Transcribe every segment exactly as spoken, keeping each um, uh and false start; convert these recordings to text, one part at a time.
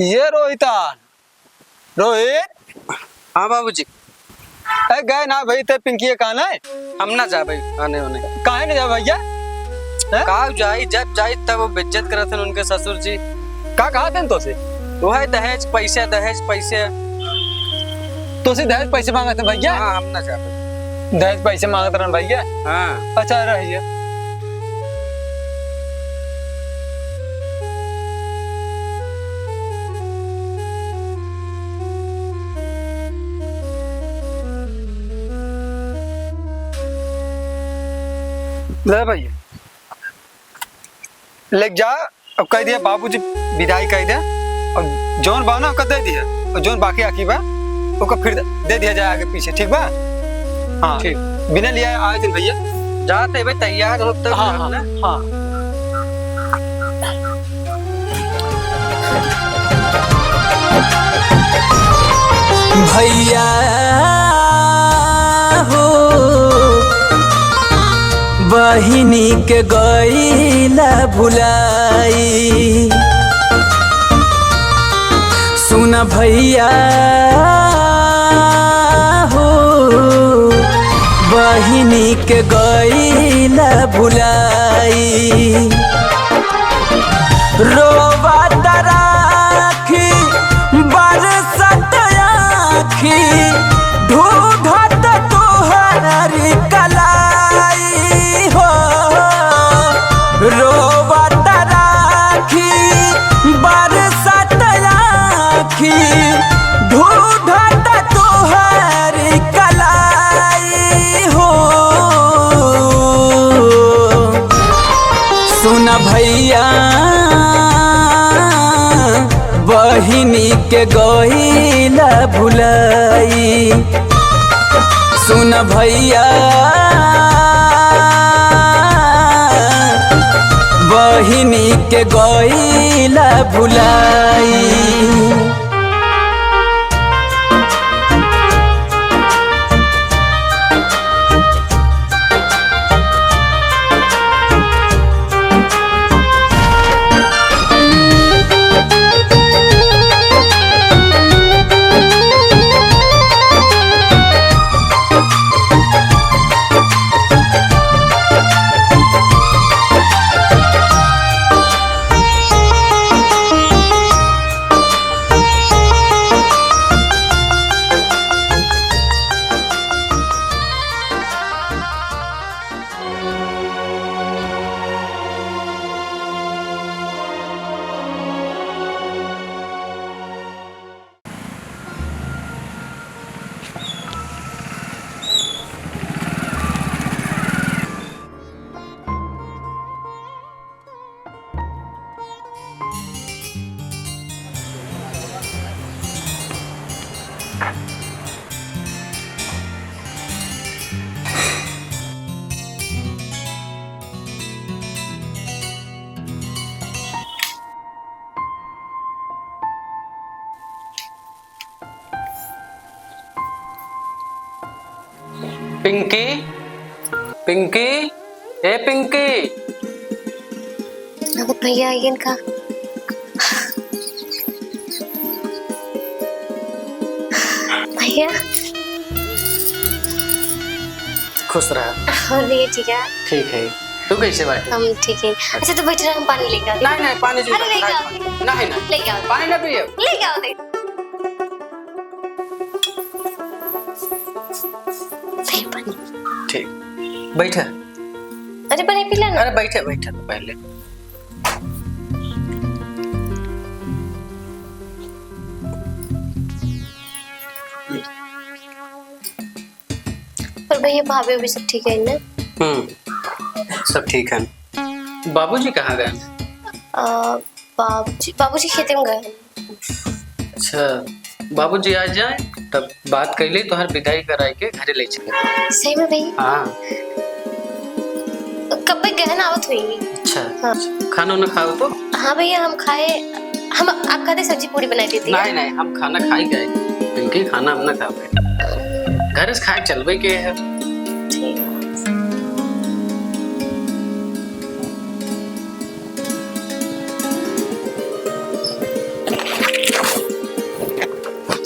ये रोहिता, रोहित। हाँ बाबूजी। ए, गए ना भाई, ते पिंकी के कहाँ है? हम ना जाबे आने होने। काहे ना जाबे भैया? हैं? का जाई, जब जाई तब वो बेइज्जत करत हन उनके ससुर जी। का कहत हन तोसे? वो है दहेज पैसे, दहेज पैसे। तोसे दहेज पैसे मांगत हन भैया? हाँ, हम ना जाबे। दहेज पैसे मांगत रहन भैया? हाँ। अच्छा रहिए। ले भैया, लेके जा, अब कह दिया बाबूजी विदाई कह दे, और जौन बा ना ओका दे दिया, और जौन बाकी आकी बा ओका फिर दे दिया जाए आगे पीछे, ठीक बा? हाँ, ठीक। बिना लिया आए दिन भैया। जाते भाई तैयार हो तब हाँ, जाओ हाँ, ना। हाँ। भैया हो, बहिनी के गईला भुलाई। सुन भैया हो, बहिनी के गईला भुलाई। रोवत राखी बरसत आखी, ढूंढत तोहरी कलाई हो। रोवत राखी बरसत आखी, ढूंढत तोहरी कलाई हो। सुन भैया, बहिनी के गईला भुलाई। सुन भैया, बहिनी के गईला भुलाई। पिंकी, पिंकी, ए पिंकी। अब भैया आइगन का? भैया। खुश रहा। और भैया ठीक है? ठीक है। तू कैसे बाटे? हम ठीक है। अच्छा, तू बैठ रहा, हम पानी लेके आते हैं। नहीं, नहीं, पानी जी अरे, लेके आओ। नहीं, नहीं। लेके आओ। पानी ना पिए। लेके आओ, दे। ठीक। बैठा। अरे, पहले पी लेना। अरे, बैठा, बैठा तो पहले। और भैया, भाभी, अभी सब ठीक है ना? हम्म, सब ठीक है। बाबूजी कहाँ गए? अ, बाबूजी, बाबूजी खेते में गए हैं। अच्छा, बाबूजी आ जाए तब बात कर ले, तोहर विदाई कराई के घरे ले चले। सही में भैया? हाँ। कब तक गहन आवत हुई? अच्छा। हाँ। खाना उना खाओ तो? हाँ भैया, हम खाए, हम आप खाते सब्जी पूरी बनाई देती है। नहीं, नहीं, हम खाना खाई गए, क्योंकि खाना हम ना खावे। घर से खाए चलबे के है। ठीक है।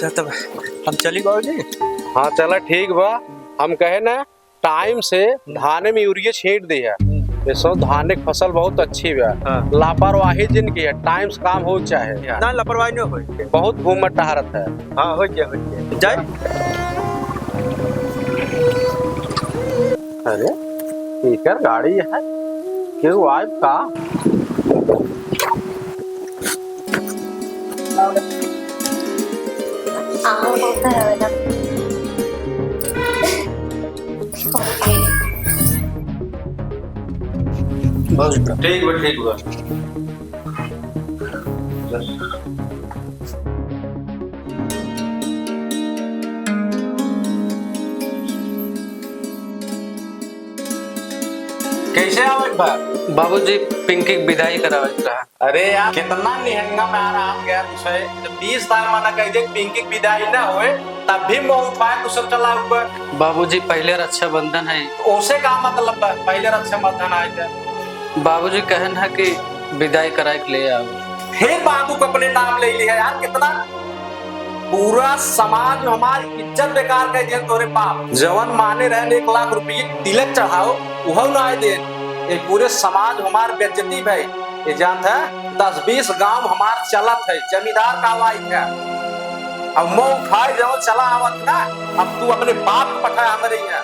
तो तब हम चली बाबूजी। हाँ, चला, ठीक बा। हम कहे ना, टाइम से धाने में यूरिया छींट दिया। हम्म। जैसे धाने की फसल बहुत अच्छी बा। हाँ। लापरवाही जिन किया, टाइम से काम हो चाहे। ना, लापरवाही न होई। बहुत घूमत टहरत है। हाँ, हो गया, हो गया। जाए। अरे, एकर गाड़ी है, केहू आइब का? आहो, होता है ना। बहुत बढ़िया। ठीक बा, ठीक बा। कैसे आवत बा? बाबूजी, पिंकी के विदाई करावत रहा। अरे यार, कितना निहंगा में आराम गया तुझे। जब बीस दाई मना कह दे पिंकी के विदाई ना होए, तब भी मुंह उठाए तू सब चला ऊपर। बाबूजी, पहले रक्षाबंधन है। ओसे का मतलब बा, पहले रक्षाबंधन आए थे? बाबूजी कहन है कि विदाई कराए के ले आओ। फिर बाबू को अपने नाम ले लिया यार, कितना पूरा समाज में हमार इज्जत बेकार कर दिया तोरे बाप। जवन माने रहन एक लाख रुपये तिलक चढ़ाओ, उहो ना आए दे। ये पूरे समाज में हमार बेइज्जती भई। ये जानत है, दस बीस गांव हमार चलत है, जमींदार का वाइफ है। अब मुंह उठाए जवन चला आवत ना, अब तू अपने बाप को पठा हमरे यहाँ।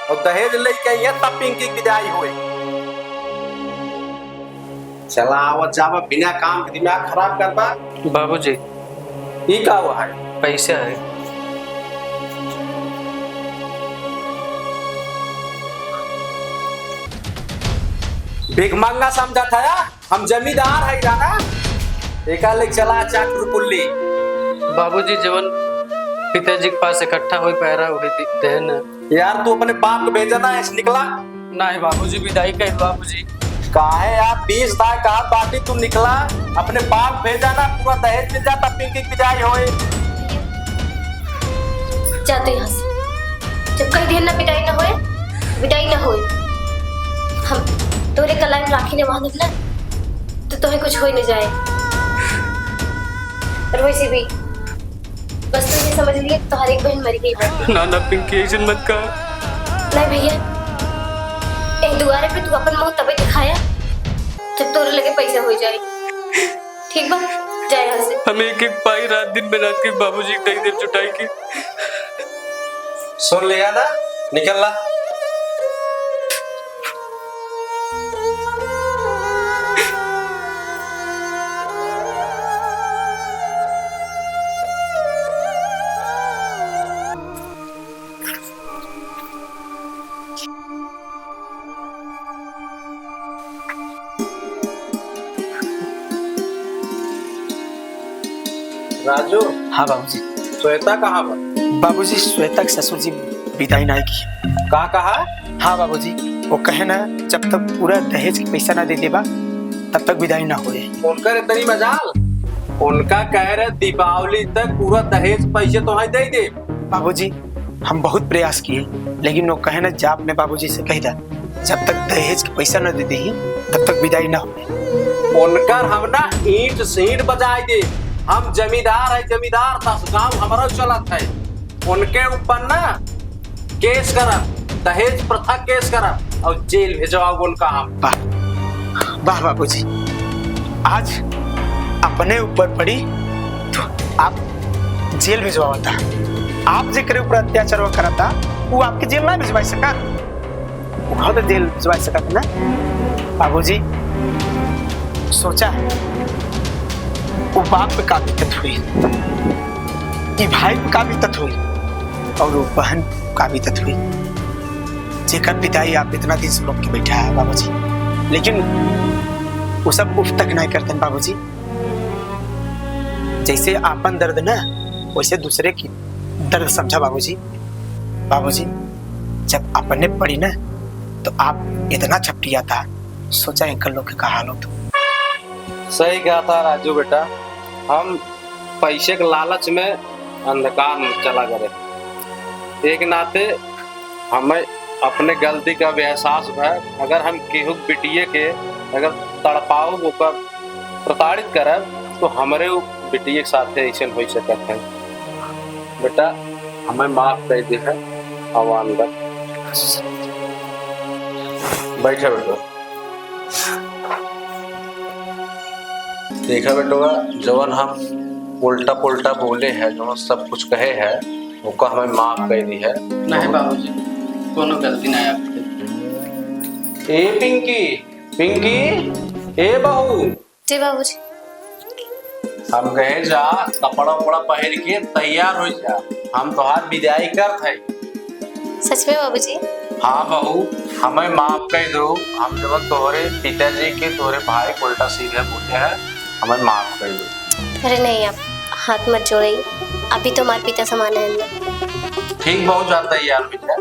और दहेज लेके आई है, तब पिंकी की विदाई होए। चला आवत जावा, बिना काम के दिमाग खराब करबा। बाबूजी। ई का हुआ है? पैसा है। भिखमंगा समझत है, हम जमींदार है जाना। एका ले चला चाटुर कुल्ली। बाबूजी, जवन पिताजी के पास इकट्ठा होई पैरा, वही दे-, देन। यार, तू अपने बाप को भेजा ना, ऐसे निकला। नहीं बाबूजी, विदाई कह दो बाबूजी। काहे यार, बीस दाई कहा बाटी, तू निकला, अपने बाप भेजा ना, पूरा दहेज मिल जाता, पिंकी की विदाई होए। जा तू यहाँ से। जब कह दिया ना विदाई ना होए, विदाई ना होए। हम तोरे कलाई में राखी न बांधब ना, तो तोहे कुछ हो न जाए। और वैसे भी बस तू ये समझ लिए, तोहार एक बहन मर गई बा। ना, ना पिंकी, ऐसन मत कहा। नहीं भैया, ए दुआरे पे तू अपन मुंह तबे दिखाया, जब तोरे लगे पैसा हो जाए। ठीक बा, जा यहाँ से। हम एक एक पाई रात दिन मेहनत के बाबूजी के दे देब जुटाई के। सुन लिया ना, निकल ला। राजू। हाँ बाबूजी। श्वेता कहाँ बा? बाबूजी, श्वेता के ससुर जी विदाई नाई की। का कहा? हाँ बाबूजी, वो कहे ना, जब तक पूरा दहेज के पैसा ना दे देबा, तब तक विदाई ना होए। उनकर इतनी मजाल, उनका कह रहे दीपावली तक पूरा दहेज पैसे तोहे दे दे। बाबूजी, हम बहुत प्रयास किए, लेकिन वो कहे ना, जा अपने बाबूजी से कह दे, जब तक दहेज के पैसा न दे देही, तब तक विदाई ना हो। उनकर हम ना ईंट से ईंट बजाए दे। हम जमींदार है, जमींदार, दस गांव हमरो चलत है। उनके ऊपर ना केस करब, दहेज प्रथा केस करब और जेल भेजवाओ उनका हम। वाह, वाह बाबूजी, आज अपने ऊपर पड़ी तो आप जेल भिजवावता। आप जेकरे ऊपर अत्याचार करता, वो आपके जेल ना भिजवा सका, वो तो जेल भिजवा सकत ना। बाबूजी, सोचा, वो बाप पे का बीतत हुई, कि भाई पे का बीतत हुई, और वो बहन पे का बीतत हुई, जेकर विदाई आप इतना दिन से रोक के बैठा है बाबूजी। लेकिन वो सब उफ तक नहीं करते बाबूजी। जैसे आपन दर्द ना, वैसे दूसरे की दर्द समझा बाबूजी। बाबूजी, जब अपने पड़ी ना, तो आप इतना छपटियाता, सोचा एकर लोग के का हाल होत। सही कहा था राजू बेटा, हम पैसे के लालच में अंधकार में चला गए। एक नाते हमें अपने गलती का भी एहसास भा। अगर हम केहू बिटिये के अगर तड़पाओ, ओकर प्रताड़ित करब, तो हमरे उ बिटिये के साथे ऐसन हो सकत है। बेटा, हमें माफ कर दे है, आवा अंदर। बैठा बेटा। देखा बेटवा, जवन हम उल्टा पुल्टा बोले हैं, जवन सब कुछ कहे हैं, ओका हमें माफ कर दी है। नहीं बाबूजी, कोनो गलती नहीं आपके। ए पिंकी, पिंकी, ए बहू। जी बाबूजी। हम कहे जा, कपड़ा उपड़ा पहिर के तैयार हो जा, हम तोहार विदाई करत है। सच में बाबूजी? हाँ बहू, हमें माफ कर दो, हम जब तोहरे पिताजी के, तोहरे भाई के उल्टा सीधा बोले हैं, हमें माफ कर दो। अरे नहीं, आप हाथ मत जोड़िए, अभी तो हमारे पिता समान है ना। ठीक बहू, जा तैयार हो जा।